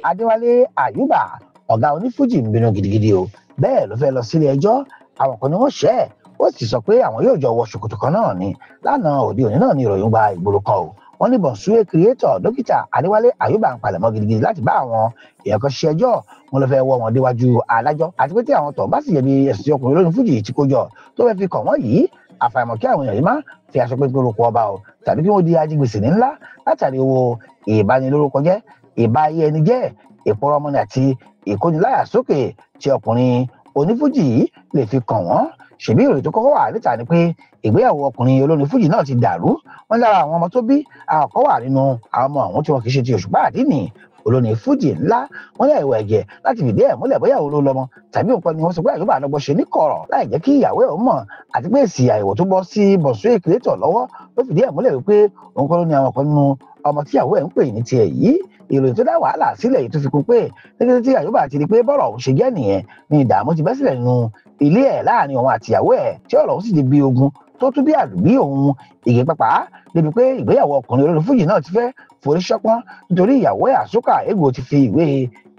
Adéwálé Àyùbá, ọ̀gá onífújì, ń bínú gidigidi o. Bẹ́ẹ̀ ló fẹ́ lọ sílé ẹjọ́. Àwọn kan ni wọ́n ṣẹ́ ẹ̀, ó sì sọ pé àwọn yóò jọ wọ ṣòkòtò kan náà ni. Lánàá òde òní náà ni ìròyìn gba ìgboro kan o. Wọ́n ní Bọ̀nsúwé creator, Dókítà Adéwálé Àyùbá, ń palẹ̀mọ́ gidigidi láti bá àwọn èèyàn kan ṣe ẹjọ́. Wọn lọ fẹ́ wọ́ wọn déwájú adájọ́, àti pé tí àwọn tó bá sì jẹ̀bi ẹ̀sùn tí ọkùnrin olórin fújì tí kò jọ tó fẹ́ fi kàn wọ́n yìí, àfàìmọ̀ kí àwọn èèyàn yìí má fi aṣọ pépé orúkọ ọba o, tàbí kí wọ́n di ajigbèsè ní ńlá látàrí owó ìbanilórúkọjẹ́, ìbá ayé ẹni jẹ́, ìpọ́rọ̀ ọmọnì àti ìkóniláyà sókè tí ọkùnrin onífújì yìí lè fi kàn wọ́n. Ṣèbí ìròyìn tó kọ́kọ́ wà níta ni pé ìgbéyàwó ọkùnrin olórin fújì náà ti dàrú. Wọ́n lára àwọn ọmọ tó bí, àwọn kan wà nínú àwọn ọmọ àwọn tí wọn kì í ṣe ti Òṣùpá Àdínì, olórin fújì ńlá. Wọ́n ní àìwọ̀ ẹ̀jẹ̀ láti fìdí ẹ̀ múlẹ̀ bóyá òun ló lọ́mọ tàbí òun kọ́ ni. Wọ́n sọ pé Àyùbá àdọ́gbọ́n ṣe ní kọ̀rọ̀ láì jẹ́ kí ìyàwó ẹ̀ mọ̀, àti pé èsì àyẹ̀wò tó bọ́ sí Bọ̀sùn creator lọ́wọ́ ló fìdí ẹ̀ múlẹ̀ wípé òun kọ́ ló ní àwọn kan nínú ọmọ tí ìyàwó ẹ̀ ń pè ní tiẹ̀ yìí. Ìròyìn tó dá wàhálà sílẹ̀ yìí tó fi kún pé nígbà tí Àyùbá ti rí pé bọ́rọ̀ òun ṣe jẹ́ nìyẹn ni ìdààmú ti bẹ́ sílẹ̀ nínú ilé ẹ̀ láàrin òun àtìyàwó ẹ̀, tí ọ̀rọ̀ òun sì di bí ogun tó tún bí àdùbí òun ìgè pápá, débi pé ìgbéyàwó ọkùnrin olórin fújì náà ti fẹ́ forí ṣọpọ́n, nítorí ìyàwó ẹ̀ Àsúkà Ego ti fi ìwé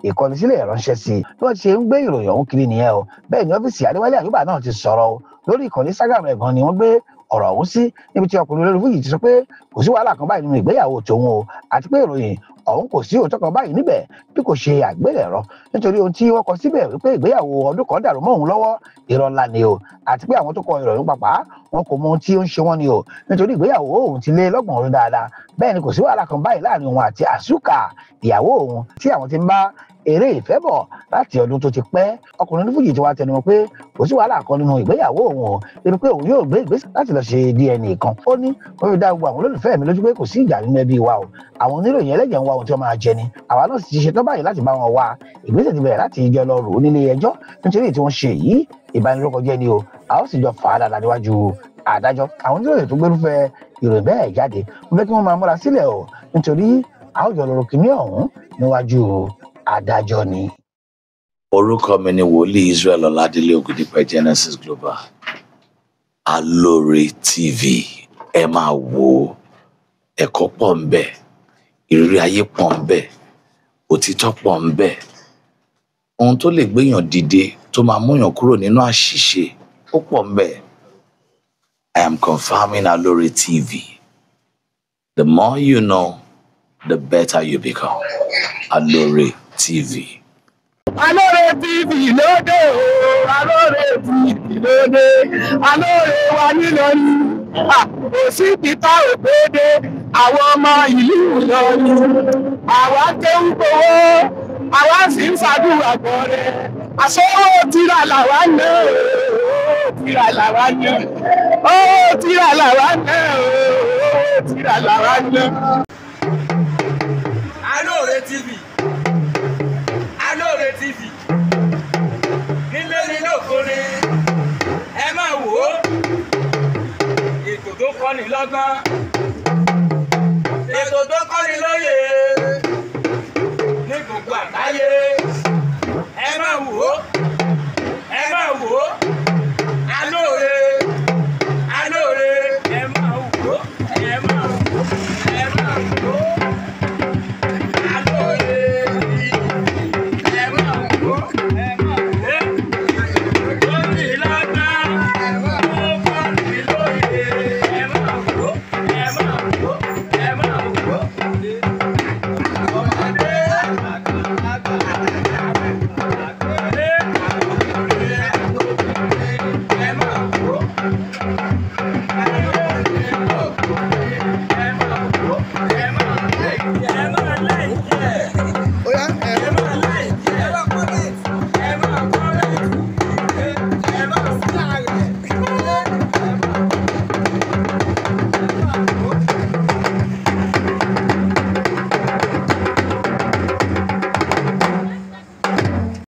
ìkọni sílẹ̀ ránṣẹ́ sí i. Bí wọ́n ti ṣe ń gbé ìròyìn ọ̀hún kiri nìyẹn o. Bẹ́ẹ̀ ni ọ́fíìsì Adéwálé Àyùbá náà ti sọ̀rọ̀ o. Lórí ìkànnì Instagram rẹ̀ gan ni wọ́n gbé ọ̀rọ̀ ọ̀hún sí, níbi tí ọkùnrin olórin fújì ti sọ pé kò sí wàhálà kan báyìí nínú ìgbéyàwó tòun o, àti pé ìròyìn ọ̀hún kò sí òótọ́ kan báyìí níbẹ̀ bí kò ṣe àgbélẹ̀rọ, nítorí ohun tí wọ́n kọ síbẹ̀ wípé ìgbéyàwó ọdún kan dàrú mọ́ òun lọ́wọ́, irọ́ ńlá ni o, àti pé àwọn tó kọ ìròyìn pàpà wọn kò mọ ohun tí ó ń ṣe wọ́n ni o, nítorí ìgbéyàwó òun ti lé lọ́gbọ̀n ọdún dáadáa. Bẹ́ẹ̀ ni kò sí wàhálà kan báyìí láàrin òun àti Àsúkà ìyàwó òun tí àwọn ti ń bá eré ìfẹ́ bọ̀ láti ọdún tó ti pẹ́. Ọkùnrin onífújì ti wá tẹnumọ́ pé kò sí wàhálà kan nínú ìgbéyàwó òun o, débi pé òun yóò gbé ìgbésẹ̀ láti lọ ṣe DNA kan. Ó ní wọ́n fi dá gbogbo àwọn olólùfẹ́ mi lójú pé kò sí ìjà nínú ẹbí wa o. Àwọn oníròyìn ẹlẹ́jẹ̀ ń wá ohun tí wọ́n máa jẹ ni, àwa náà sì ti ṣetán báyìí láti bá wọn wá. Ìgbésẹ̀ ti bẹ̀rẹ̀ láti jọ lọ rò ó nílé ẹjọ́, nítorí tí wọ́n ṣe yìí ìbanilórúkọjẹ́ ni o, a ó sì jọ fà á dáadáa níwájú adájọ́. Àwọn oníròyìn tó gbérúfẹ́ ìròyìn bẹ́ẹ̀ jáde, mo fẹ́ kí wọ́n máa múra sílẹ̀ o, nítorí a ó jọ lọ rò kíní ọ̀hún níwájú adájọ́ ni. Orúkọ mi ni Wòlíì Israel Ọládélé Ògúndípẹ̀, Genesis Global. Alóore TV, ẹ máa wò ó. Ẹ̀kọ́ pọ̀ ń bẹ, ìrírí ayé pọ̀ ń bẹ, òtítọ́ pọ̀ ń bẹ, ohun tó lè gbéyàn dìde, tó máa múyàn kúrò nínú àṣìṣe, ó pọ̀ ń bẹ. I am confirming Alóore TV. The more you know, the better you become. Alóore TV. Alóore TV lóde o, Alóore TV lóde, Alóore wa nílọrin. Kò sí peter ògbéde àwọn ọmọ ìlú Ìlọrin. Àwa kéwú gbowó, àwa sì ń ṣàdúrà gbọrẹ. Àsọwọ́ tìrà làwa ná, owó tìrà làwa ná, owó tìrà làwa ná, owó tìrà làwa ná. Alóore TV, Alóore TV, nílé ní lókore, ẹ máa wò ó. Ètò tó kọ́ni lọ́gbọ́n, ètò tó